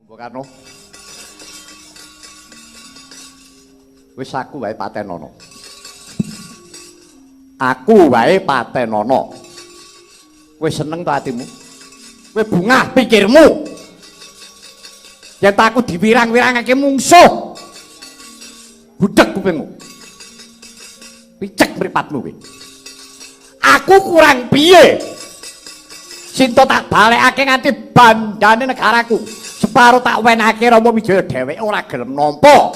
Kumbakarna. Wis aku wae patenono. Aku wae patenono. Kowe seneng to atimu? Kowe bungah pikirmu. Yen aku diwirang-wirangake mungsuh. Budheg kupingmu. Picek mripatmu kowe. Aku kurang piye? Sinta tak balekake nganti bandane negaraku. Separo tak wenake Rama Wijaya dheweke ora gelem nampa.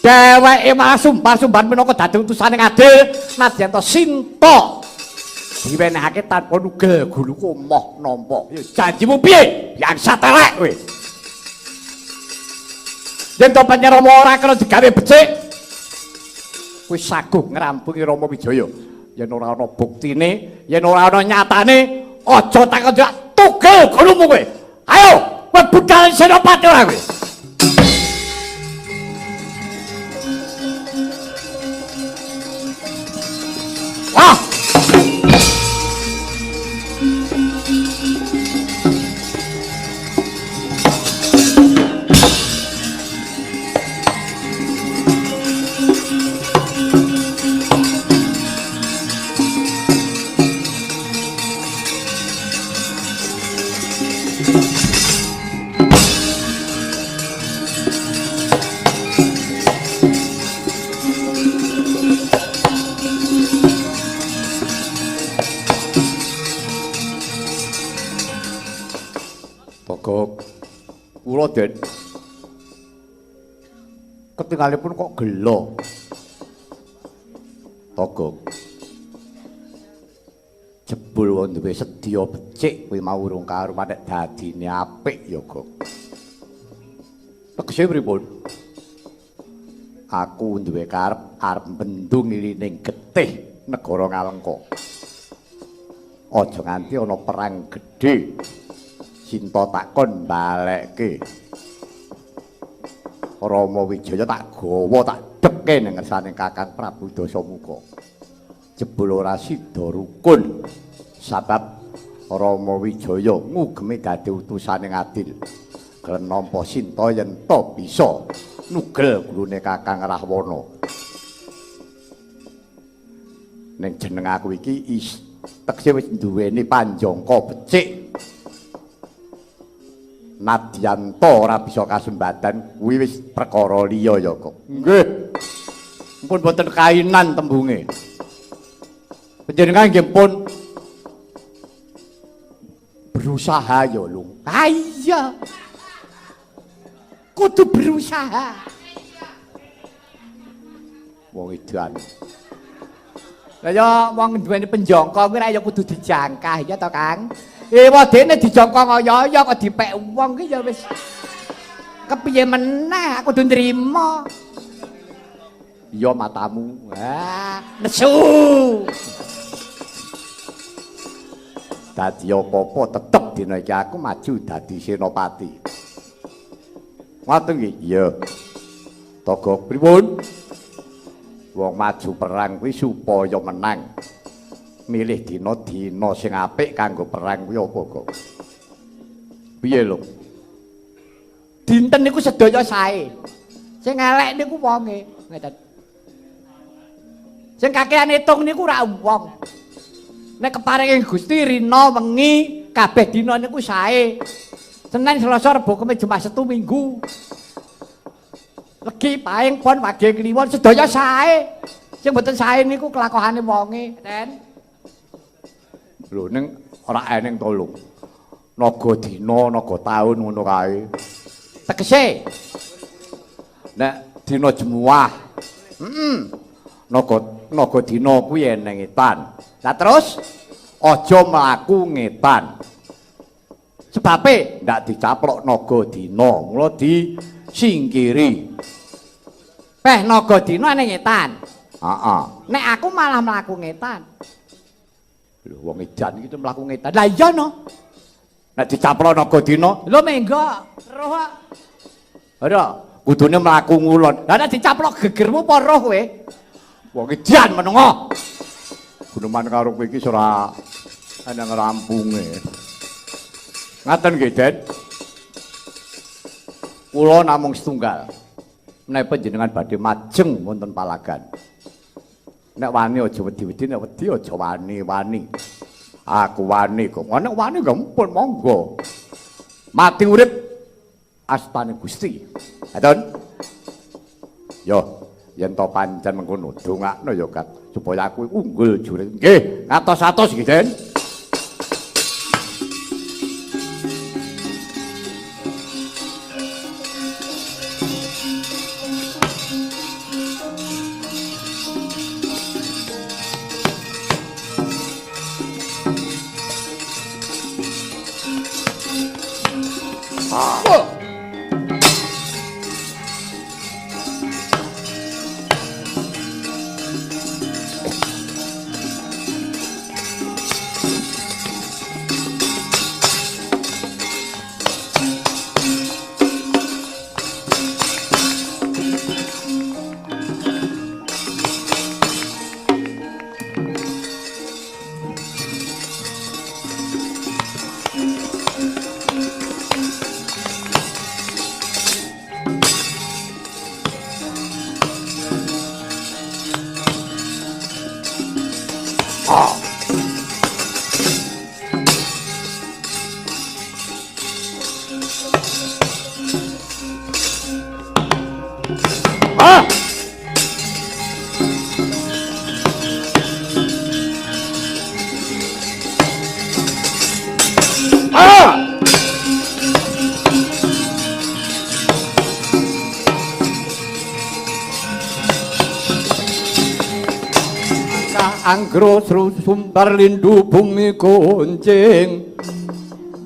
Dheweke malah sumpah-sumpahan minangka dadi utusane adil nadyan to Sinta diwenehake tanpa nugel guluku moh nampa. Ya janjimu piye? Biasa telek kowe. Yen to pancen Rama ora kena digawe becik, kowe saguh ngrampungi Rama Wijaya. Yen ora ana buktine, yen ora ana nyatane, aja takon tugel gulumu kowe. Ayo, kowe budal Senopati ora kowe. Wah. Kula Den ketingalipun kok gelo. Togok jebul wong duwe sedya becik kuwi mau urung karuan nek dadine apik ya, Gok. Tegese pripun? Aku duwe karep arep bendung ilining getih negara Ngalengka. Aja nganti ana perang gedhe. Sinta takon balekke. Rama Wijaya tak gawa tak dhekke ning ngersane Kakang Prabu Dasamuka. Jebul ora sida rukun sabab Rama Wijaya ngugemi dadi utusane adil. Gelem nampa Sinta yen ta bisa nugel gulune Kakang Rahwana. Ning jeneng aku iki tekse wis duweni panjangka becik. Nadyan ta ora bisa kasembadan kuwi wis perkara liya ya kok. Nggih. Ampun boten kainan tembunge. Panjenengan nggih pun berusaha ya, Lung. Ha iya. Kudu berusaha. Wong edan. Lah ya wong duweni penjangka kuwi ra ya kudu dijangkah ya to, Kang. Wadene dijangka kaya kok dipek wong ki ya wis kepiye meneh aku kudu nrimo. Iya matamu. Ah, nesu. Dadi apa-apa tetep dina iki aku maju dadi senopati. Ngoten nggih? Iya. Togok pripun? Wong maju perang kuwi supaya menang. Milih dina-dina sing apik kanggo perang kuwi apa kok? Piye lho? Dinten niku sedaya sae. Sing elek niku wonge, ngeten. Sing kakean hitung niku ora wong. Nek keparinge Gusti rina wengi kabeh dina niku sae. Senin, Selasa, Rebo, Kamis, Jumat, Setu, Minggu. Legi, Paing, Pon, Wage, Kliwon sedaya sae. Sing mboten sae niku kelakuane wonge, ngeten. Lho ning ora eneng to lho. Naga dina, naga taun ngono kae. Tegese nek dina Jemuah, heeh. Naga dina kuwi eneng etan. Lah terus aja mlaku ngetan. Sebabe ndak dicaplok naga dina, mula disingkiri. Peh naga dina eneng etan. Heeh. Nek aku malah mlaku ngetan. Lho wong edan iki mlaku ngetan. Lah iya no. Nek dicaplok naga dina, lho menggo roh kok. Ora, kudune mlaku ngulon. Lah nek dicaplok gegermu apa roh kowe? Wong edan menengo. Guneman karo kowe iki ora ana rampunge. Ngaten nggih, Den. Kula namung setunggal. Menawi panjenengan badhe majeng wonten palagan. Nek wani aja wedi-wedi, nek wedi aja wani-wani. Aku wani kok. Nek wani nggih mpun monggo. Mati urip astane Gusti. Ngaten. Yo, yen to pancen mengkono dongakno ya Kak, supaya aku unggul jure. Nggih, ngatos-atos nggih, Den. Anggro sumbar lindu bumi goncing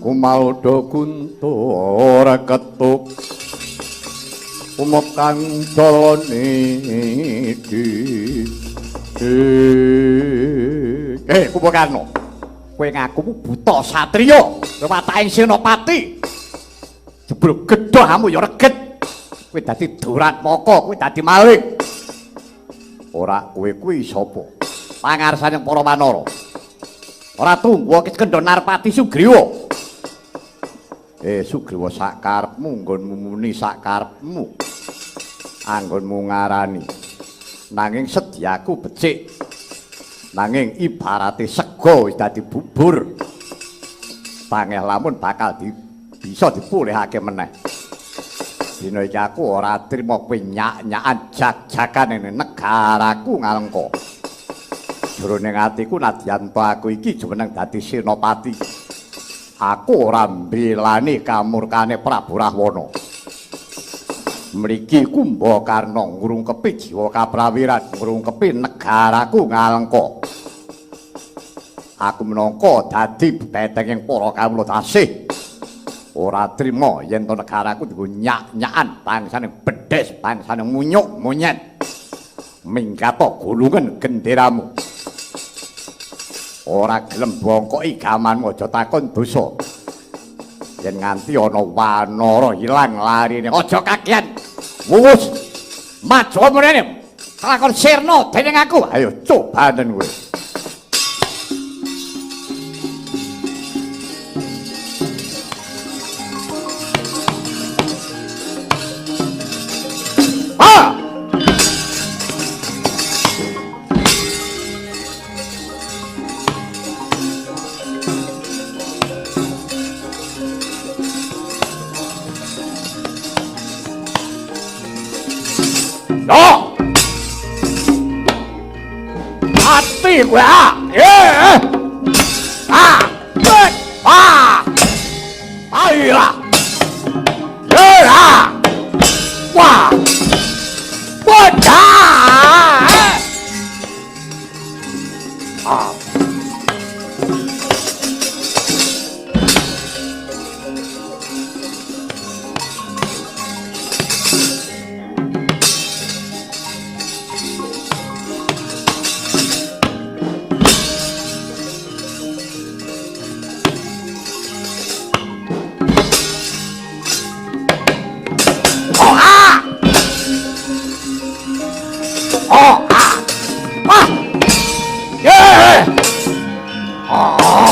kumaudo guntur ketuk umop kang dolone di Kumbakarna, kowe ngaku buta satriya wataking senopati, jebul gedhamu ya reget, kowe dadi duratmaka, kowe dadi maling. Ora kowe kuwi sapa? Pangarsane para wanara. Ora tunggu Kiskendha Narpati Sugriwa. Sugriwa sak karepmu nggonmu muni sak karepmu. Anggonmu ngarani. Nanging sedyaku becik. Nanging ibarate sega wis dadi bubur. Pangeh lamun bakal bisa dipulihake meneh. Dina iki aku ora trima kowe nyak-nyakan jak-jakan ning negaraku Ngalengka. Jroning atiku nadyan to aku iki jumeneng dadi senopati. Aku ora mbelani kamurkane Prabu Rahwana. Mriki Kumbakarna ngrungkepi jiwa kaprawiran, ngrungkepi negaraku Ngalengka. Aku minangka dadi betenging para kawula tasih ora trima yen to negaraku dienggo nyak-nyakan bangsane bedhes, bangsane munyuk monyet. Minggato gulungen genderamu. Ora gelem bongkoki gamanmu, aja takon dosa. Yen nganti ana wanara ilang larine, aja kakean. Wus, maju mrene. Kelakon sirna dening aku. Ayo cobanen kowe. Oh, ah, ah, yeah, ah.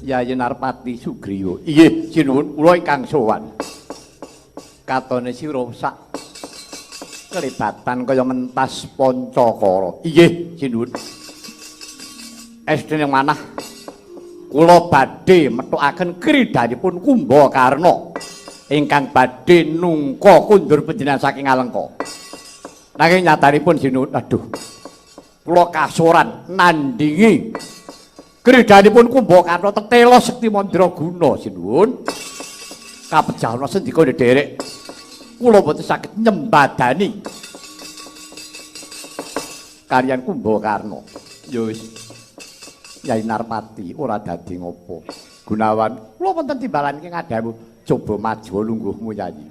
Yayi Narpati Sugriwa. Inggih, sinuwun kula ingkang sowan. Katone sira sak kelebatan kaya mentas Pancakara. Inggih, sinuwun. Estune manah kula badhe methukaken kridhanipun Kumbakarna ingkang badhe nungka kundur panjenengan saking Alengka. Nanging nyatanipun sinuwun, aduh. Kula kasoran nandingi kridhanipun Kumbakarna tetela sekti mandraguna sinuwun. Kapejahna sendika nderek kula boten saged nyembadani kaliyan Kumbakarna. Ya wis. Yai Narpati ora dadi ngopo. Gunawan, kula wonten timbalan iki ngadhawu. Coba maju lungguhmu Yayi.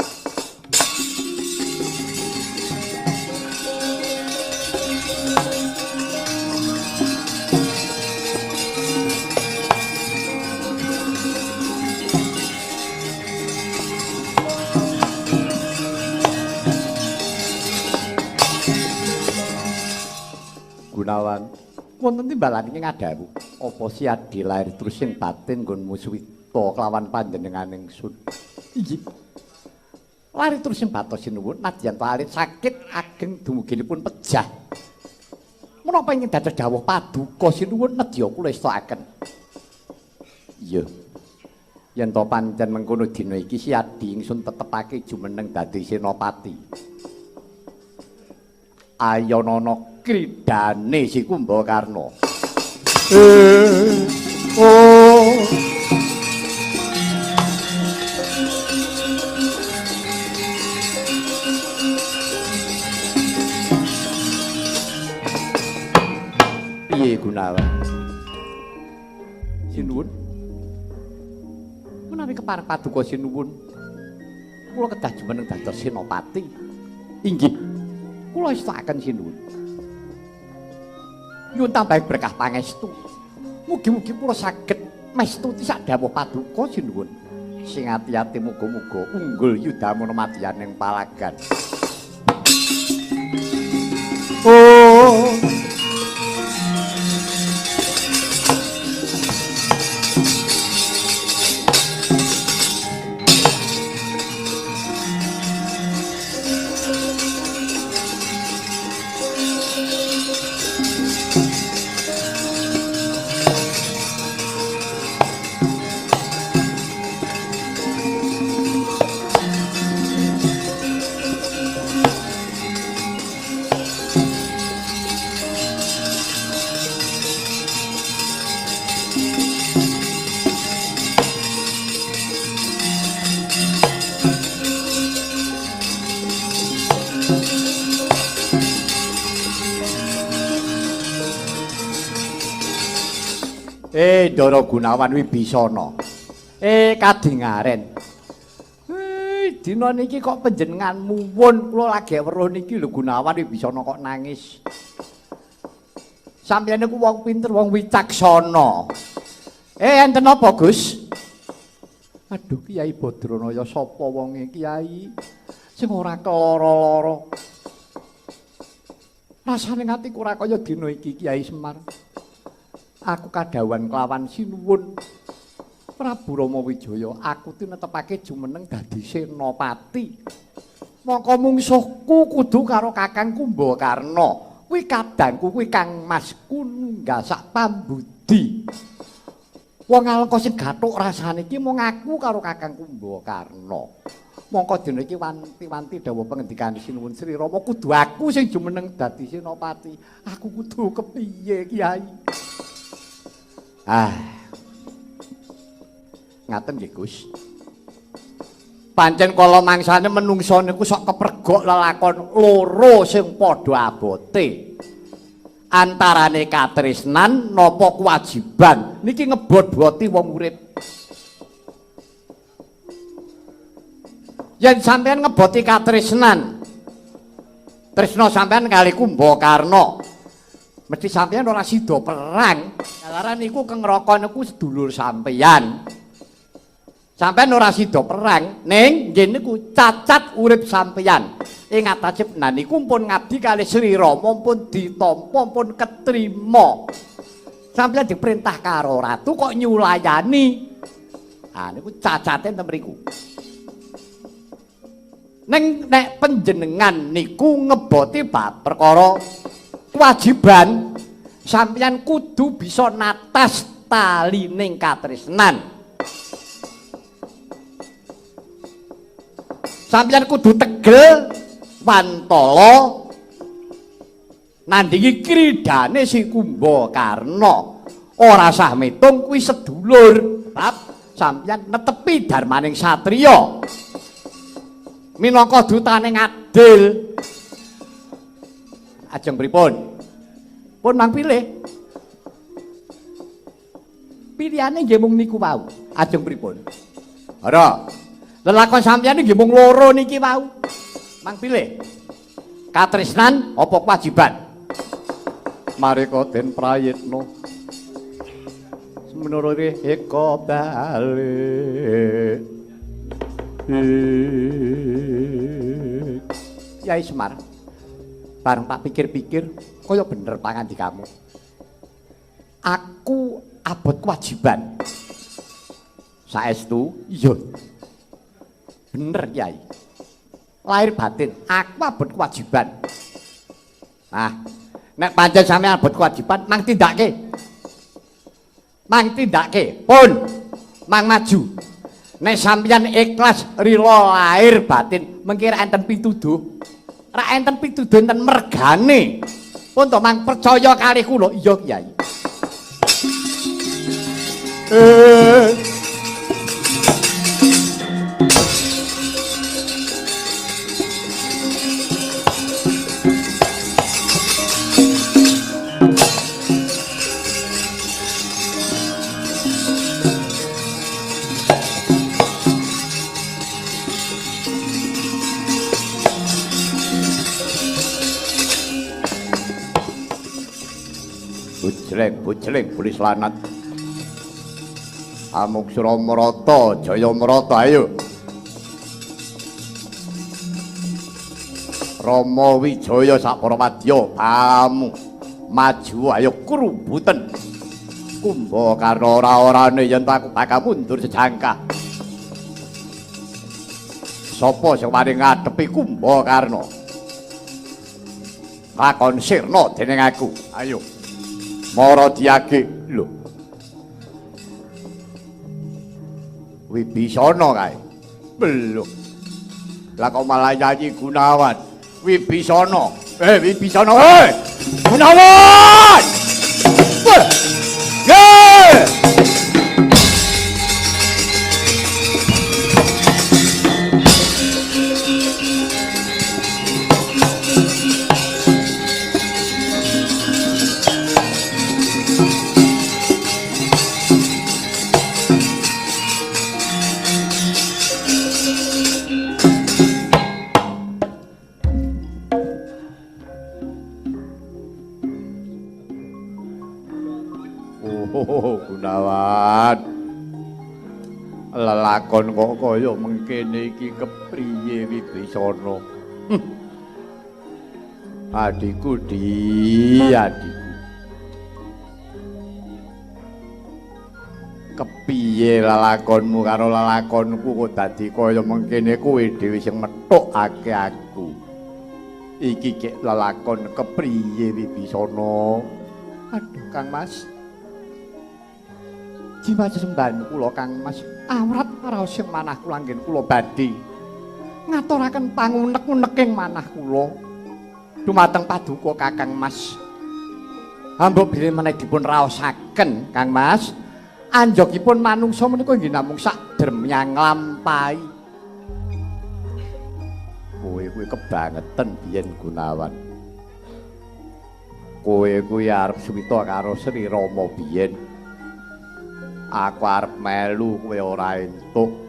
Gunawan, wonten timbalan iki ngadhawu. Apa siadi lahir terus sing batin nggonmu suwita kelawan panjenengan ingsun. Inggih. Lari terus sing batos sinuwun nadyan alit sakit ageng dumuginipun pejah. Menapa ingkang dados dawuh paduka sinuwun nedya kula estokaken. Iya. Yen to pancen mengkono dina iki siadi ingsun tetepake jumeneng dadi senopati. Ayanana kridane si Kumbakarna. Oh. Piye Gunawan? Sinuwun. Menawi kepareng paduka sinuwun, kula kedah jumeneng dados senopati. Inggih. Kula estokaken sinuwun. Nyuwun tambahi berkah pangestu. Mugi-mugi kula saged mestuti sak dawuh paduka sinuwun. Sing ati-ati muga-muga unggul yudhamana madyaning palagan. Oh. Ndara Gunawan Wibisana. Kadingaren. Dina niki kok panjenengan muwun kula lagi weruh niki lho Gunawan Wibisana kok nangis. Sampeyan niku wong pinter, wong wicaksana. Enten apa, Gus? Aduh, Kyai Badranaya sapa wonge, Kyai? Sing ora keloro-loro. Rasane atiku ora kaya dina iki, Kyai Semar. Aku kadhawuhan kelawan sinuwun Prabu Rama Wijaya, aku tinetepake jumeneng dadi senopati. Mongko mungsuhku kudu karo Kakang Kumbakarna. Kuwi kadangku, kuwi Kang Masku nunggal sak pambudi. Wong Alengka sing gathuk rasane iki mung aku karo Kakang Kumbakarna. Mongko dina iki wanti-wanti dawuh pengendikan Sinuwun Sri Rama kudu aku sing jumeneng dadi senopati. Aku kudu kepiye, Kyai? Ah. Ngaten nggih, Gus. Pancen kala mangsane menungsa niku sok kepregok lelakon loro sing padha abote. Antarane katresnan napa kewajiban niki ngebot-boti wong urip. Yen sampeyan ngeboti katresnan, tresna sampeyan kali Kumbakarna, mesti sampeyan ora sida perang. Jalaran niku kengraka niku sedulur sampeyan. Sampeyan ora sida perang, ning nggih niku cacat urip sampeyan. Ing atase niku pun ngabdi kalih Sri Rama pun ditampa pun ketrima. Sampeyan diperintah karo ratu kok nyulayani. Ah niku cacate ten mriku. Ning nek panjenengan niku ngeboti bab perkara kewajiban, sampeyan kudu bisa natas talining katresnan. Sampeyan kudu tegel wantala nandingi kridane si Kumbakarna. Ora sah mitung kuwi sedulur, bab sampeyan netepi darmaning satriya. Minangka dutane ngadil. Ajeng pripun? Pun mang pilih. Pilihane nggih mung niku wau. Ajeng pripun? Ora. Lelakon sampeyan nggih mung loro niki wau. Mang pilih. Katresnan apa kewajiban? Mareka den prayitna. Semenurute eka balik. Yai Semar, bareng tak pikir-pikir, kaya bener pangandikamu. Aku abot kewajiban. Saestu, iya. Bener Kyai. Lahir batin, aku abot kewajiban. Nah, nek pancen sampeyan abot kewajiban, mang tindake. Mang tindake, pun mang maju. Nek sampeyan ikhlas rila lahir batin, mengki ra enten pituduh. Ra enten pituduh enten mergane. Pun to mang percaya kalih kula, iya Kyai. Bujleng, bulis lanat. Amuksura merata, jaya merata, ayo. Rama Wijaya sak para wadya, pamu maju ayo krubuten. Kumbakarna ora-orane yen aku bakal mundur sejangkah. Sapa sing wani ngadepi Kumbakarna? Lakon sirna dening aku. Ayo. Mara diage lho. Wibisana kae. Lho. Lah kok malah nyanyi Gunawan. Wibisana. Wibisana. Gunawan. Ye! Gunawan. Lelakon kok kaya mengkene iki kepriye Wibisana? Adikku di, adikku. Kepiye lelakonmu karo lelakonku kok dadi kaya mengkene kowe dhewe sing methukake aku. Iki kek lelakon kepriye Wibisana? Aduh Kang Mas. Jimat sesembahan kula Kang Mas, awrat raos sing manah kula anggen kula badhe ngaturaken pangunek-uneking manah kula dumateng paduka Kakang Mas. Hamba bilih menawi dipun raosaken Kang Mas, anjogipun manungsa menika nggih namung sak dremyang nglampahi. Kowe kuwi kebangetan biyen Gunawan. Kowe kuwi arep suwita karo Sri Rama biyen. Aku arep melu kowe ora entuk.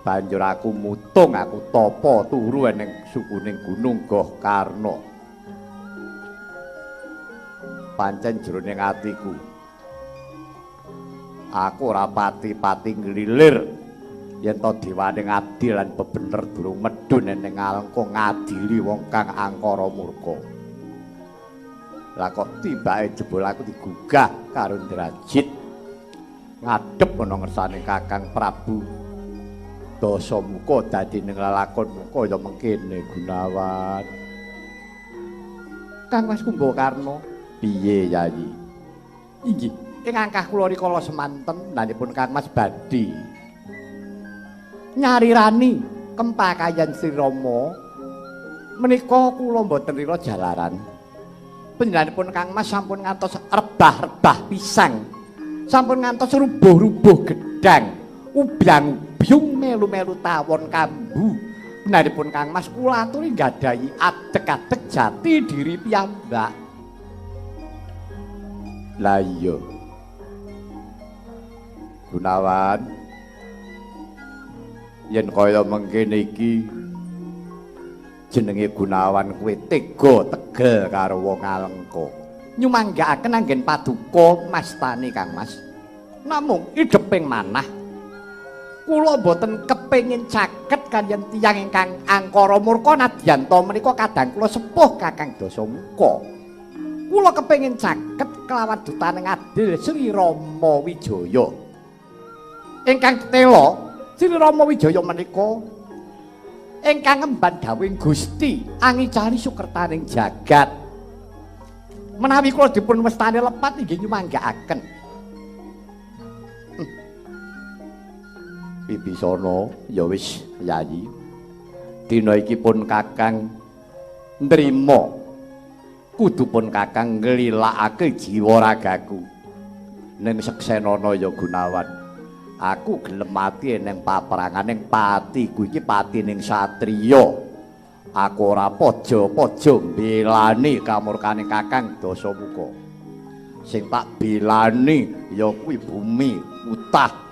Banjur aku mutung, aku tapa turu ning sukuning Gunung Gohkarna. Pancen jroning atiku aku ora pati-pati nglilir yen to dewane ngadil lan bebener durung medhun ning alengka ngadili wong kang angkara murka. Lah kok tibake jebul aku digugah karo Indrajit. Ngadhep ana ngersane Kakang Prabu Dasamuka dadi ning lelakonmu kaya mengkene Gunawan. Kang Mas Kumbakarna, piye Yayi? Inggih, ing angkah kula rikala semanten lanipun Kang Mas badhe nyarirani kempakayan Sri Rama menika kula mboten lira jalaran. Panjenenganipun Kang Mas sampun ngantos rebah-rebah pisang, sampun ngantos rubuh-rubuh gedang, ubyang-ubyung melu-melu tawon kambu. Benaripun Kang Mas kula aturi nggadahi adeg-adeg jati diri piyambak. Lah iya. Gunawan, yen kaya mengkene iki jenenge Gunawan kuwi tega tegel karo wong Alengka. Nyumanggaaken anggen paduka mastani Kang Mas. Namung idheping manah kula mboten kepengin caket kaliyan tiyang ingkang angkara murka nadyan ta menika kadang kula sepuh Kakang Dasamuka. Kula kepengin caket kelawan dutaning adil Sri Rama Wijaya. Ingkang tetela Sri Rama Wijaya menika ingkang ngemban dawuhing Gusti angicari sukertaning jagat. Menawi kula dipun wastani lepat inggih nyumanggaaken. Bibisana ya wis Yayi. Dina iki pun Kakang nrima. Kudu pun Kakang nglilakake jiwa ragaku. Ning seksenana ya Gunawan. Aku gelem mati ning paperangan ning patiku iki patining satriya. Aku ora pojo-pojo mbelani kamurkane Kakang Dasamuka. Sing tak belani ya kuwi bumi utah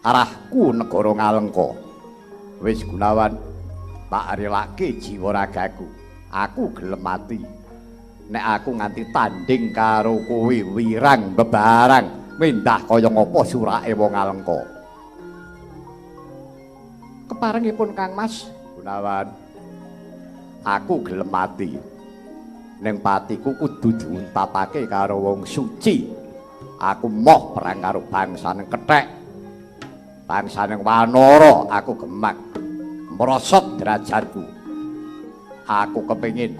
arahku negara Ngalengka. Wis Gunawan, tak relake jiwa ragaku. Aku gelem mati. Nek aku nganti tanding karo kowe wirang bebarang mindah kaya ngapa surake wong Alengka. Keparengipun Kang Mas Gunawan, aku gelem mati. Ning patiku kudu diuntapake karo wong suci. Aku moh perang karo bangsane kethek, bangsane wanara. Aku gemak merosot derajatku. Aku kepengin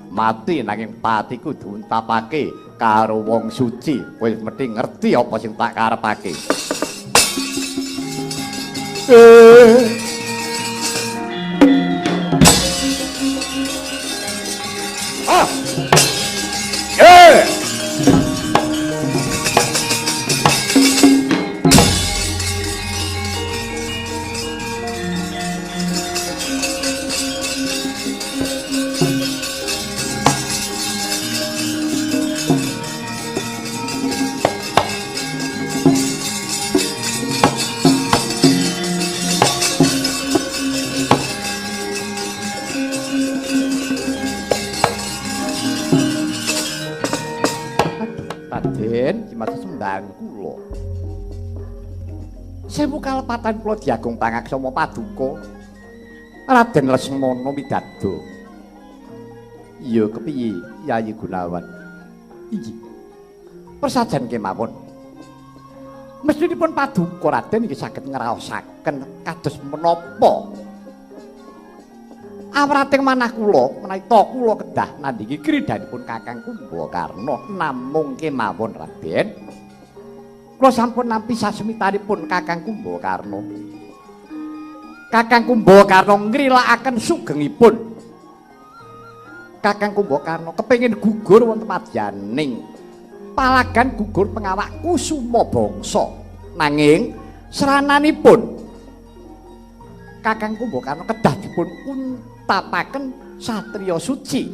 mati nanging patiku diuntapake karo wong suci. Kowe mesti ngerti apa sing tak karepake. Ah. Kula sewu kalepatan kula diagung pangaksama paduka Raden Lesmana midado. Iya kepiye Yayi Gunawan? Inggih. Persajan kemawon. Mestinipun paduka Raden inggih saged ngraosaken kados menapa awrating manah kula menawi ta kula kedah nandhingi kridhanipun Kakang Kumbakarna. Namung kemawon Raden, kula sampun nampi sasmitanipun Kakang Kumbakarna. Kakang Kumbakarna ngrilakaken sugengipun. Kakang Kumbakarna kepengin gugur wonten madyaning palagan gugur pengawak kusuma bangsa. Nanging srananipun Kakang Kumbakarna kedah dipun untapaken satriya suci.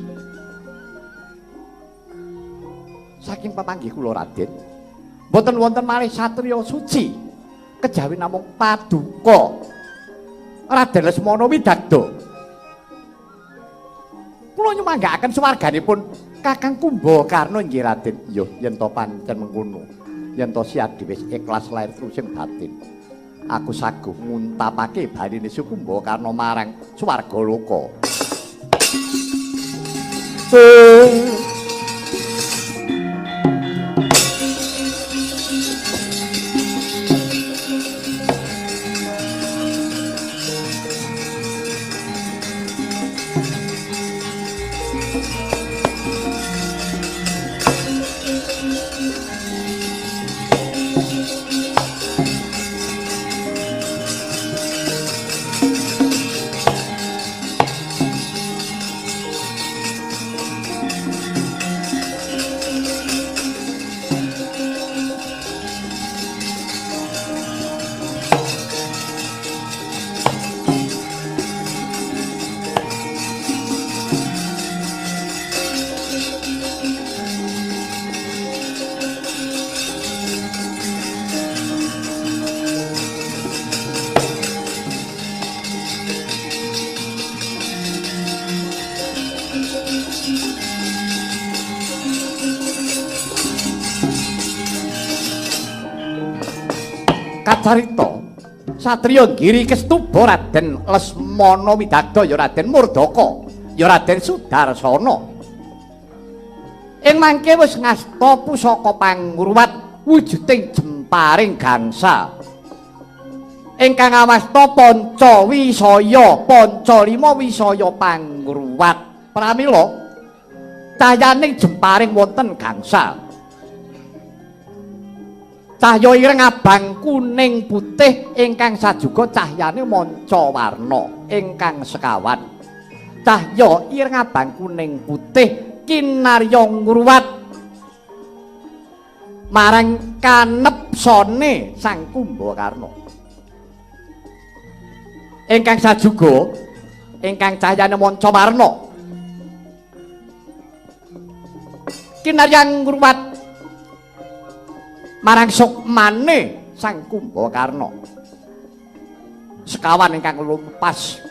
Saking papanggih kula Raden, mboten wonten malih satriya suci kejawi namung paduka Raden Lesmana Widagda. Kula nyumanggaaken swarganipun Kakang Kumbakarna inggih Raden. Yo yen to pancen mengkono, yen to siadi wis ikhlas lair trusing batin, aku saguh nguntapake baline Kumbakarna marang swarga loka. Kacarita satriya Giri Kestuba Raden Lesmana Widagda ya Raden Murdaka ya Raden Sudarsana. Ing mangke wis ngasta pusaka pangruwat wujuding jemparing gangsa. Ingkang awasta panca wisaya, panca lima wisaya pangruwat. Pramila cahyaning jemparing wonten gangsa. Cahya ireng abang kuning putih ingkang sajuga cahyane manca warna ingkang sekawan. Cahya ireng abang kuning putih kinarya ngruwat marang kanepsane Sang Kumbakarna. Ingkang sajuga ingkang cahyane manca warna kinarya ngruwat marang sukmane Sang Kumbakarna. Sekawan ingkang lumpas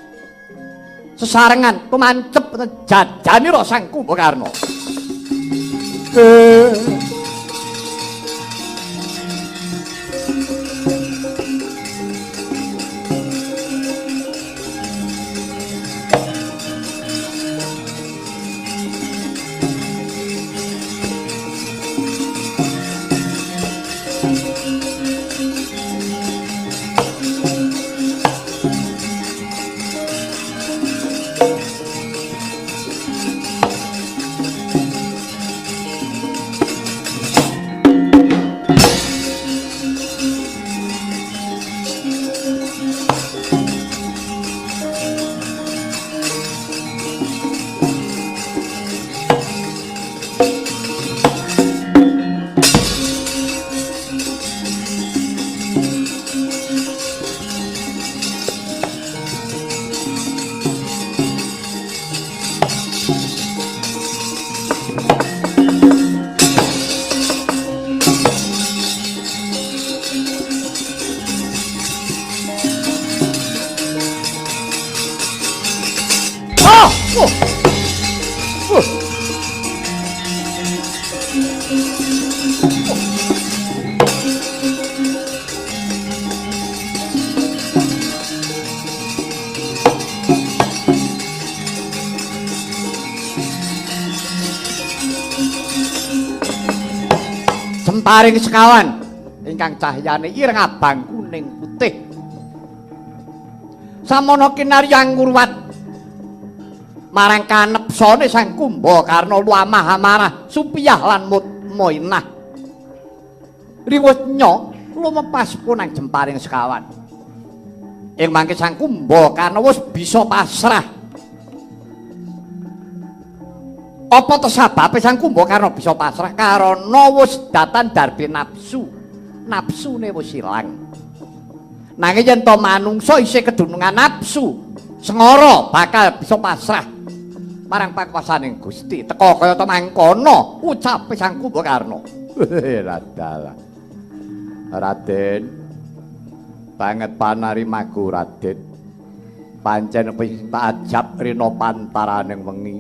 sesarengan tumancep jajanira Sang Kumbakarna. Jemparing sekawan ingkang cahyane ireng abang kuning putih. Samono kinarya ngruwat marang kanepsane Sang Kumbakarna luamah amarah supiyah lan mutmainah. Riwut nyo lumepas punang jemparing sekawan. Ing mangke Sang Kumbakarna wis bisa pasrah. Apa to sababe Sang Kumbakarna bisa pasrah? Karana wis datan darbe nafsu. Nafsune wis ilang. Nanging yen to manungsa isih kedunungan nafsu, sengara bakal bisa pasrah marang pakuwasaning Gusti. Teka kaya to mangkono ucape Sang Kumbakarna. Radalah. Raden, banget panarimaku Raden. Pancen wis tak ajab rina pantaraning wengi.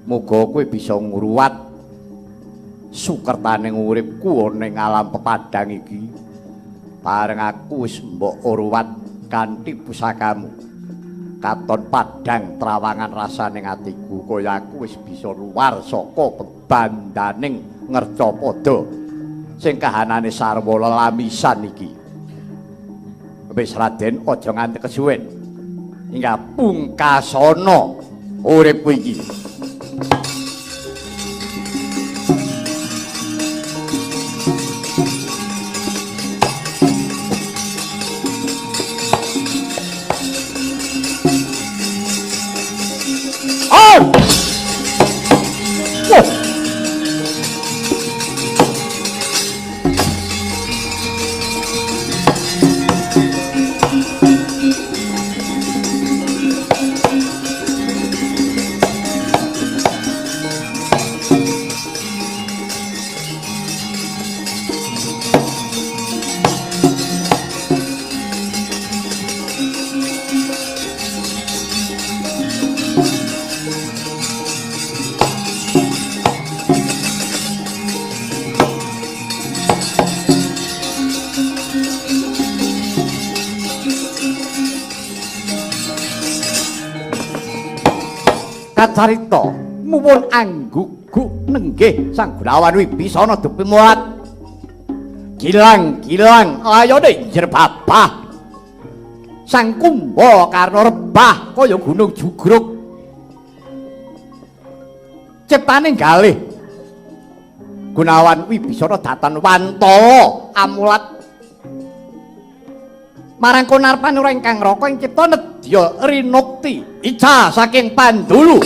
Muga kowe bisa ngruwat sukertaning uripku ning alam pepadang iki. Bareng aku wis mbok ruwat kanthi pusakamu. Katon padhang trawangan rasane atiku kaya aku wis bisa luar saka bebandaning ngercapada sing kahanane sarwa lelamisan iki. Wis Raden aja nganti kesuwen. Hingga pungkasana uripku iki. Kacarita muwun angguguk nenggih Sang Gunawan Wibisana dupimulat. Gilang-gilang layone jerbabah. Sang Kumbakarna rebah kaya gunung jugruk. Ciptane galih Gunawan Wibisana datan wantala amulat marang konarpan ora ingkang raka ing cipta nedya rinukti ica saking Pandulu.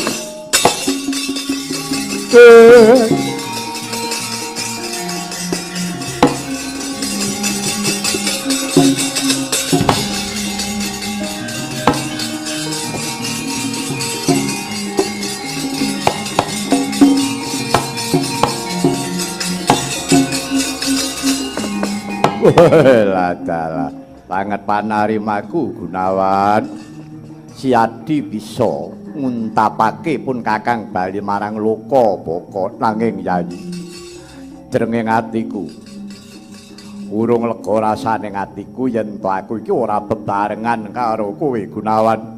Ladalah banget panarimaku Gunawan. Siadi bisa nguntapake pun Kakang bali marang loka baka, nanging Yayi jrenging atiku urung lega rasane atiku yen to aku iki ora bebarengan karo kowe Gunawan.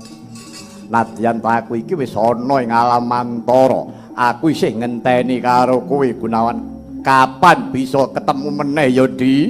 Nadyan to aku iki wis ana ing alam mantara, aku isih ngenteni karo kowe Gunawan. Kapan bisa ketemu meneh ya, Di?